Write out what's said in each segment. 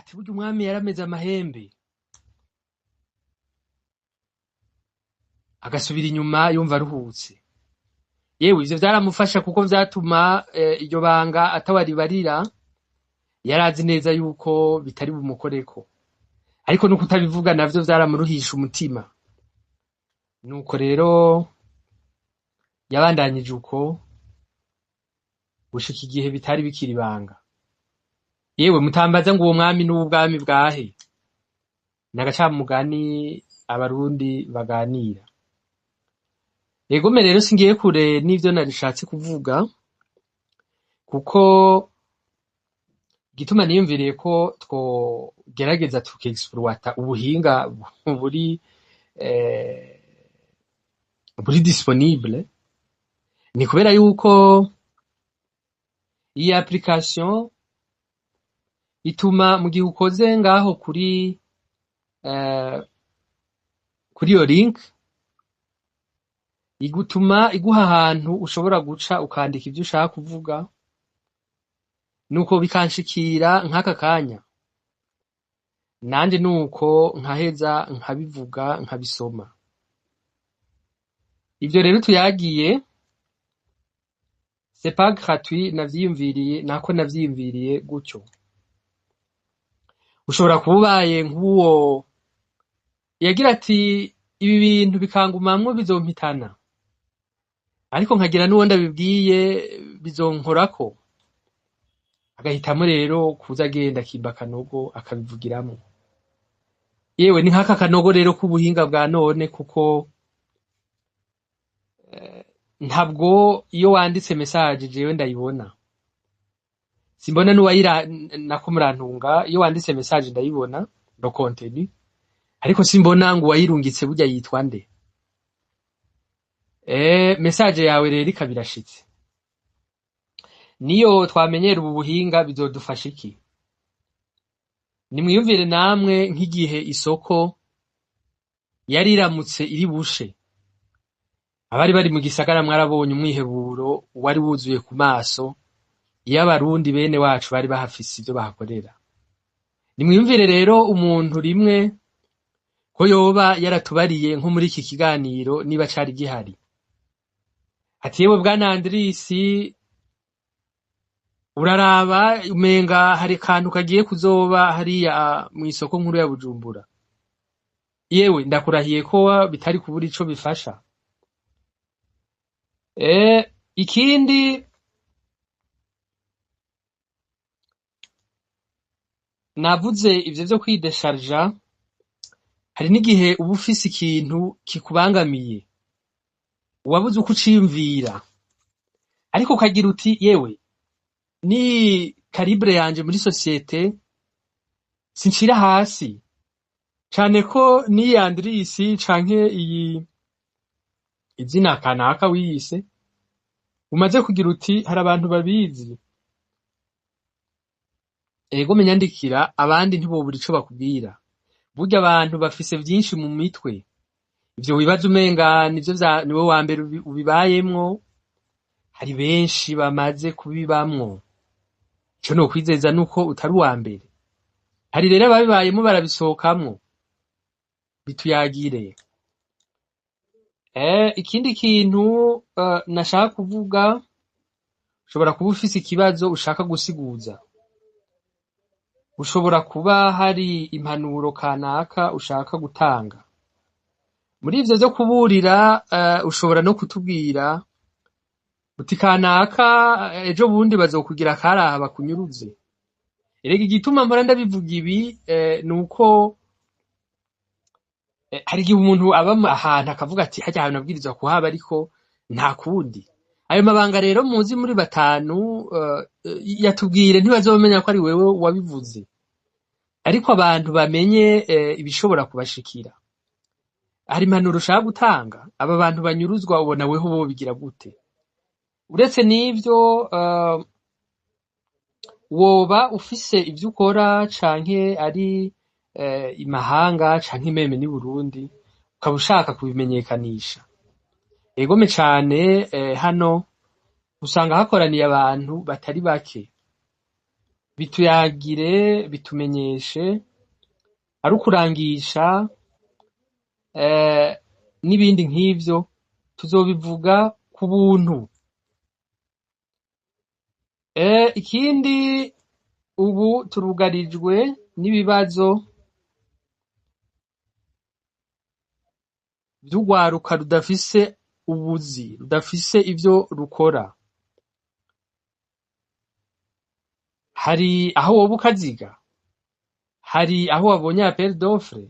Ati burya umwami yarameze amahembe, agasubira inyuma yumva aruhutse. Yewe ivyo vyaramufasha kuko vyatuma iryo banga atawaribarira, yarazi neza yuko bitari bumukoreko, ariko no kutabivuga navyo vyaramuruhisha umutima. Nuko rero yabandanyije uko gushika igihe bitari bikiri ibanga. Yewe mutambaza ngo uwo mwami n'uw'ubwami bwahe, ni agacamugani abarundi baganira. Egome rero singiye kure n'ivyo narishatse kuvuga, kuko igituma niyumviriye ko twogerageza tukexploita ubuhinga buri disponible, ni kubera yuko iyi application ituma mu gihe ukoze ngaho kuri iyo link, igutuma iguha ahantu ushobora guca ukandika ivyo ushaka kuvuga, nuko bikanshikira nk'aka kanya, nanje nuko nkaheza nkabivuga nkabisoma. Ivyo rero tuyagiye c'est pas gratuit, navyiyumviriye nako navyiyumviriye gutyo. Ushobora kuba ubaye nk'uwo yagira ati ibi bintu bikangumamwo bizompitana, ariko nkagira n'uwo ndabibwiye bizonkorako, agahitamo rero kuza agenda akimba akanogo akabivugiramwo. Yewe ni nk'aka kanogo rero k'ubuhinga bwa none, kuko ntabwo iyo wanditse message jewe ndayibona, simbona n'uwayira nako murantunga. Iyo wanditse message ndayibona le contenu, ariko simbona ngo uwayirungitse burya yitwa nde. Message yawe rero ikaba irashitse. Niyo twamenyera ubu buhinga bizodufasha iki? Nimwiyumvire namwe nk'igihe isoko yari iramutse iri bushe, abari bari mu gisagara mwarabonye umwiheburo wari wuzuye ku maso iyo abarundi bene wacu bari bahafise ivyo bahakorera. Nimwiyumvire rero umuntu rimwe ko yoba yaratubariye nko muri iki kiganiro niba cari gihari, ati yewe bwana Andrisi, uraraba umenga hari akantu kagiye kuzoba hariya mw'isoko nkuru ya Bujumbura. Yewe ndakurahiye ko bitari kubura ico bifasha. Ikindi navuze ivyo vyo kwidesharja, hari n'igihe uba ufise ikintu kikubangamiye wabuze uko uciyumvira, ariko ukagira uti yewe ni calibre yanje muri societe sincira hasi cane ko ni Andrisi canke iyi izina kanaka wiyise, umaze kugira uti hari abantu babizi, ego menyandikira abandi ntibobura ico bakubwira. Burya abantu bafise vyinshi mu mitwe, ivyo wibaza umenga nivyo niwe wa mbere ubibayemwo, hari benshi bamaze kubibamwo. Ico nokwizeza nuko utari uwa mbere. Hari rero ababibayemwo barabisohokamwo, bituyagire. Ikindi kintu nashaka kuvuga, ushobora kuba ufise ikibazo ushaka gusiguza, ushobora kuba hari impanuro kanaka ushaka gutanga. Muri ivyo vyo kuburira, ushobora no kutubwira uti kanaka ejo bundi bazokugira akaraha bakunyuruze. Erega igituma mpora ndabivuga ibi, nuko hari igihe umuntu aba ahantu akavuga ati harya hantu nabwirizwa kuhaba ariko nta kundi. Ayo mabanga rero muzi muri batanu, yatubwire ntibazomenya ko ari wewe wabivuze, ariko abantu bamenye ibishobora kubashikira. Hari impanuro ushaka gutanga, aba bantu banyuruzwa ubona weho bobigira gute? Uretse n'ivyo, woba ufise ivyo ukora canke ari imahanga canke meme n'i Burundi, ukaba ushaka kubimenyekanisha. Egome cane, hano usanga hakoraniye abantu batari bake. Bituyagire, bitumenyeshe, ari ukurangisha n'ibindi nk'ivyo, tuzobivuga ku buntu. Ikindi, ubu turugarijwe n'ibibazo vy'urwaruka rudafise ubuzi, rudafise ivyo rukora. Hari aho woba ukaziga? Hari aho wabonye appel d'offre?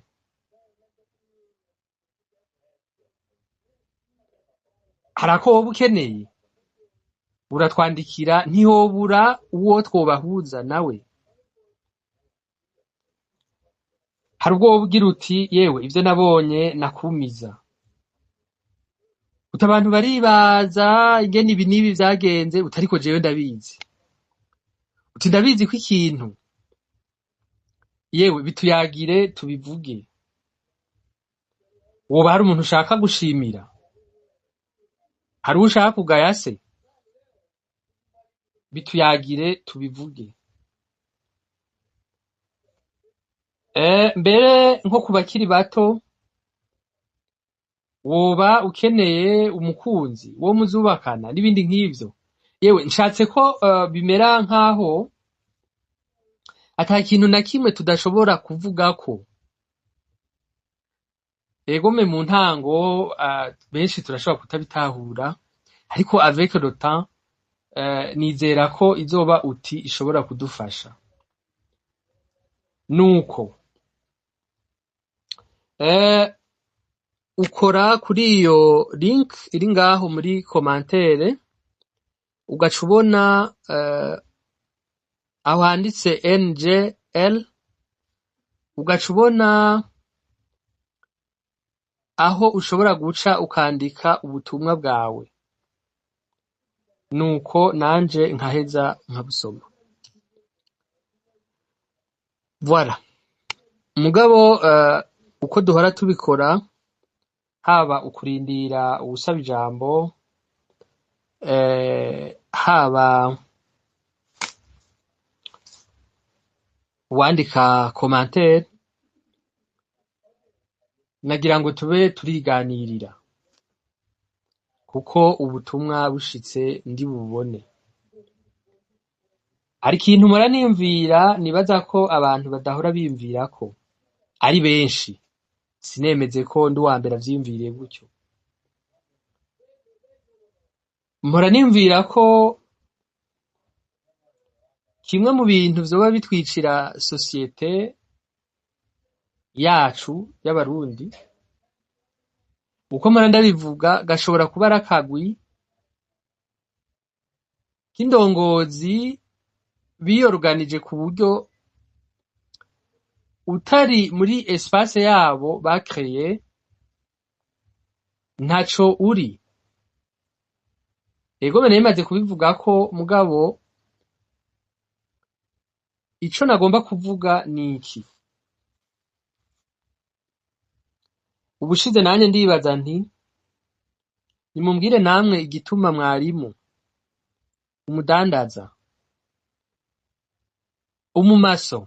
Hari ako woba ukeneye? Uratwandikira, ntihobura uwo twobahuza nawe. Hari ubwo woba ugira uti yewe ivyo nabonye nakumiza. Uti abantu baribaza ingene ibi n'ibi vyagenze, uti ariko jewe ndabizi. Uti ndabizi ko ikintu. Yewe bituyagire tubivuge. Woba hari umuntu ushaka gushimira? Hari uwo ushaka kugaya se? Bituyagire tubivuge. Mbere nko ku bakiri bato, woba ukeneye umukunzi wo muzubakana n'ibindi nk'ivyo. Yewe nshatse ko bimera nk'aho ata kintu na kimwe tudashobora kuvugako. Egome mu ntango benshi turashobora kutabitahura, ariko avec le temps nizera ko izoba uti ishobora kudufasha. Nuko ukora kuri iyo link iri ngaho muri commentaire, ugaca ubona aho handitse NGL, ugaca ubona aho ushobora guca ukandika ubutumwa bwawe. Nuko nanje nkaheza nkabusoma. Voilà. Mugabo uko duhora tubikora, haba ukurindira uwusaba ijambo, haba uwandika commentaire, nagira ngo tube turiganirira, kuko ubutumwa bushitse ndi bubone. Hari ikintu mpora niyumvira, nibaza ko abantu badahora biyumvira ko ari benshi, sinemeze ko ndi uwa mbere avyiyumviriye gutyo. Mpora niyumvira ko kimwe mu bintu vyoba bitwicira sosiyete yacu y'Abarundi, uko mpora ndabivuga, gashobora kuba ari akagwi k'indongozi biyoruganije ku buryo utari muri espace yabo bakreye ntaco uri. Ego bene bimaze kubivuga ko, mugabo ico nagomba kuvuga ni iki. Ubushize nanje ndibaza nti nimumbwire namwe igituma mwarimu, umudandaza, umumaso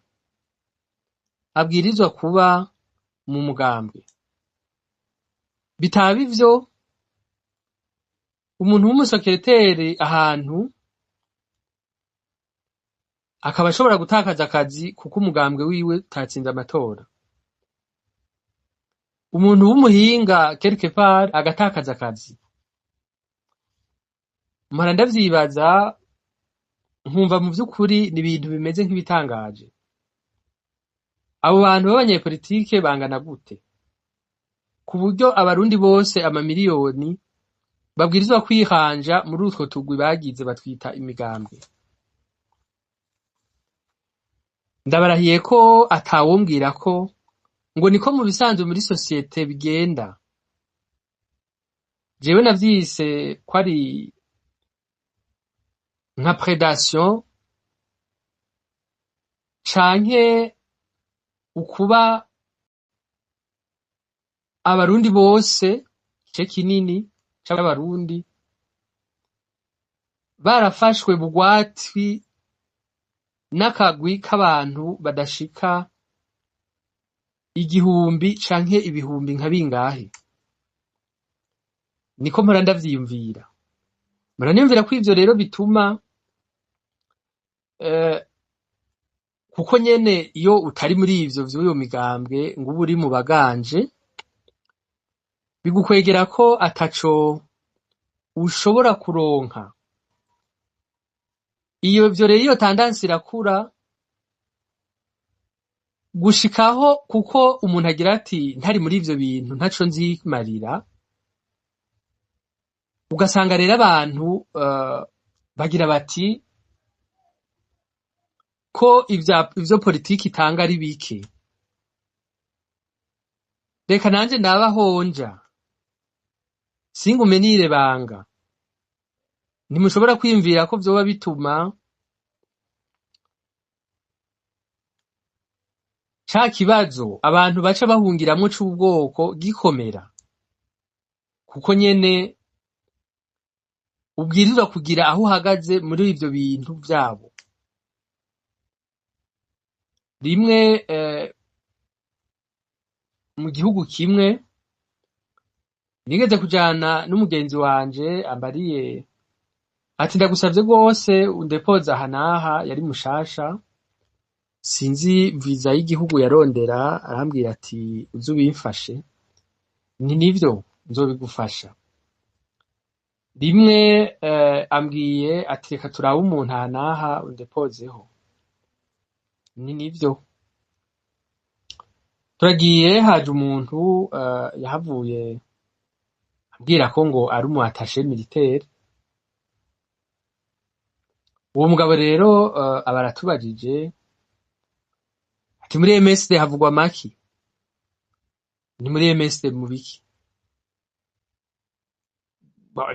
abwirizwa kuba mu mugambwe. Bitaba ivyo, umuntu w'umusekereteri ahantu akaba ashobora gutakaza akazi kuko umugambwe wiwe utatsinze amatora. Umuntu w'umuhinga quelque part agatakaza akazi. Mpora ndavyibaza nkumva mu vy'ukuri ni ibintu bimeze nk'ibitangaje. Abo bantu b'abanyepolitike bangana gute? Ku buryo abarundi bose amamiliyoni babwirizwa kwihanja muri utwo tugwi bagize batwita imigambwe. Ndabarahiye ko atawombwira ko ngo niko mu bisanzwe muri sosiyete bigenda. Jewe navyise ko ari nka predation canke ukuba abarundi bose, igice kinini c'abarundi barafashwe bugwatwi n'akagwi k'abantu badashika 1000 canke ibihumbi nka bingahe. Niko mpora ndavyiyumvira. Mpora niyumvira ko ivyo rero bituma kuko nyene iyo utari muri ivyo vy'uyo migambwe ngo ube uri mu baganje, bigukwegera ko ataco ushobora kuronka. Iyo vyo rero, iyo tendance irakura gushikaho, kuko umuntu agira ati ntari muri ivyo bintu ntaco nzimarira. Ugasanga rero abantu bagira bati ko ivyo politiki itanga ari bike, reka nanje ndaba honja singume nirebanga. Ntimushobora kwiyumvira ko vyoba bituma ca kibazo abantu baca bahungiramwo c'ubwoko gikomera, kuko nyene ubwirizwa kugira aho uhagaze muri ivyo bintu vyabo. Rimwe mu gihugu kimwe nigeze kujana n'umugenzi wanje, ambariye ati ndagusavye rwose undepoza aha n'aha. Yari mushasha, sinzi visa y'igihugu yarondera, arambwira ati uze ubimfashe. Nti nivyo, nzobigufasha. Rimwe ambwiye ati reka turabe umuntu aha n'aha undepozeho. Ni nivyo, turagiye, haje umuntu yahavuye ambwira ko ngo ari umu attaché militaire. Uwo mugabo rero aba aratubajije ati muri MSD havugwa maki? Ni muri MSD mu biki?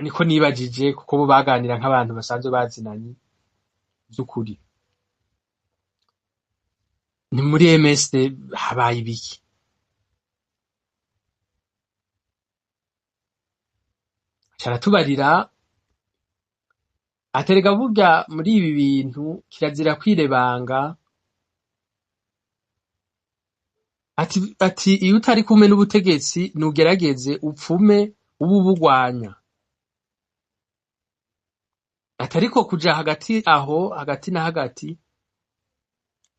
Niko nibajije, kuko bo baganira nk'abantu basanzwe bazinanye vy'ukuri. Ni muri MSD habaye ibiki? Aca aratubarira aterega burya muri ibi bintu kirazira kwirebanga, ati iyo utari kumwe n'ubutegetsi nugerageze upfume ube ubugwanya, ati ariko kuja hagati aho hagati na hagati,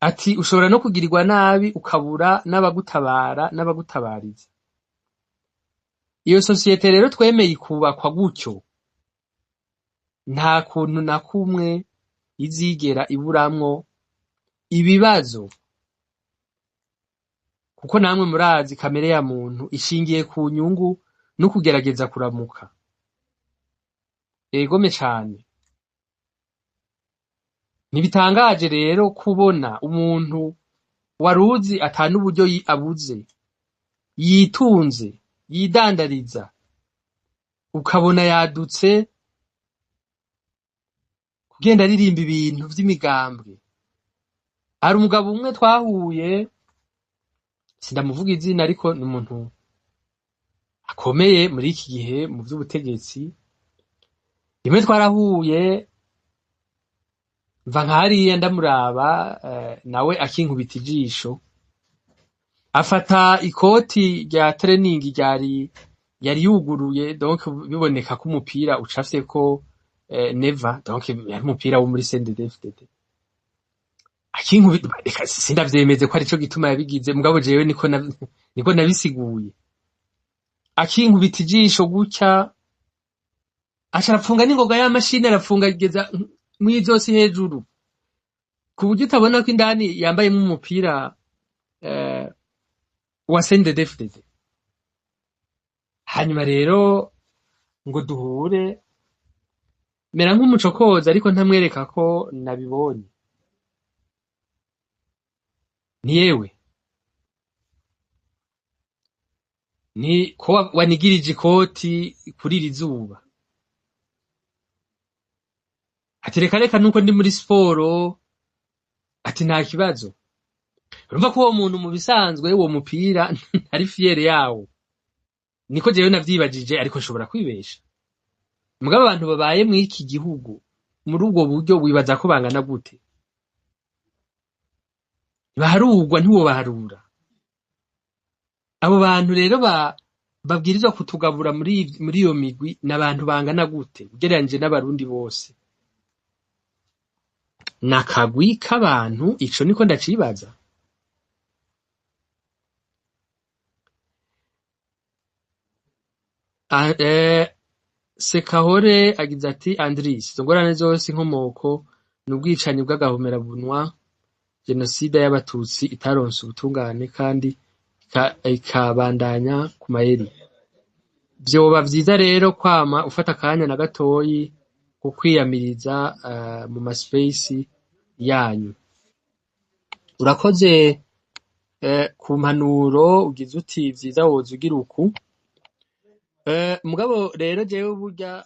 ati ushobora no kugirirwa nabi ukabura n'abagutabara n'abagutabariza. Iyo sosiyete rero twemeye ikubakwa gutyo, nta kuntu na kumwe izigera iburamwo ibibazo, kuko namwe murazi kamere ya muntu ishingiye ku nyungu no kugerageza kuramuka. Egome cane. Ntibitangaje rero kubona umuntu waruzi ata n'uburyo abuze, yitunze, yidandariza, ukabona yadutse kugenda aririmba ibintu vy'imigambwe. Hari umugabo umwe twahuye, sindamuvuga izina ariko ni umuntu akomeye muri iki gihe mu vy'ubutegetsi. Rimwe twarahuye, mva nka hariya ndamuraba, nawe akinkubita ijisho, afata ikoti rya training ryari yari yuguruye, donc biboneka ko umupira ucafyeko Neva, donc yari umupira wo muri CNDD-FDD. Akinkubita, reka sindavyemeze ko arico gituma yabigize, mugabo jewe niko nabisiguye. Akinkubita ijisho gutya, aca arapfunga n'ingoga ya mashini, arapfunga igeza mw'izosi hejuru, ku buryo utabona ko indani yambayemwo umupira wa CNDD-FDD. Hanyuma rero ngo duhure, mera nk'umucokoza ariko ntamwereka ko nabibonye. Ni yewe ni ko wanigirije ikoti kuri iri zuba? Ati reka reka, nuko ndi muri siporo, ati nta kibazo. Urumva ko uwo muntu mu bisanzwe uwo mupira ntari fier yawo. Niko jewe navyibajije, ariko nshobora kwibesha. Mugabo abantu babaye mw'iki gihugu muri ubwo buryo wibaza ko bangana gute? Ntibaharurwa, ntiwobaharura. Abo bantu rero babwirizwa kutugabura muri iyo migwi ni abantu bangana gute ugereranije n'Abarundi bose? Ni akagwi k'abantu, ico niko ndacibaza. Sekahore agize ati Andris, izo ngorane zose inkomoko ni ubwicanyi bw'agahomerabunwa, jenoside y'Abatutsi itaronse ubutungane kandi ikabandanya ku mayeri. Vyoba vyiza rero kwama ufata akanya na gatoyi ko kwiyamiriza mu ma space yanyu. Urakoze ku mpanuro ugize uti vyiza woza ugira uku. Mugabo rero jewe burya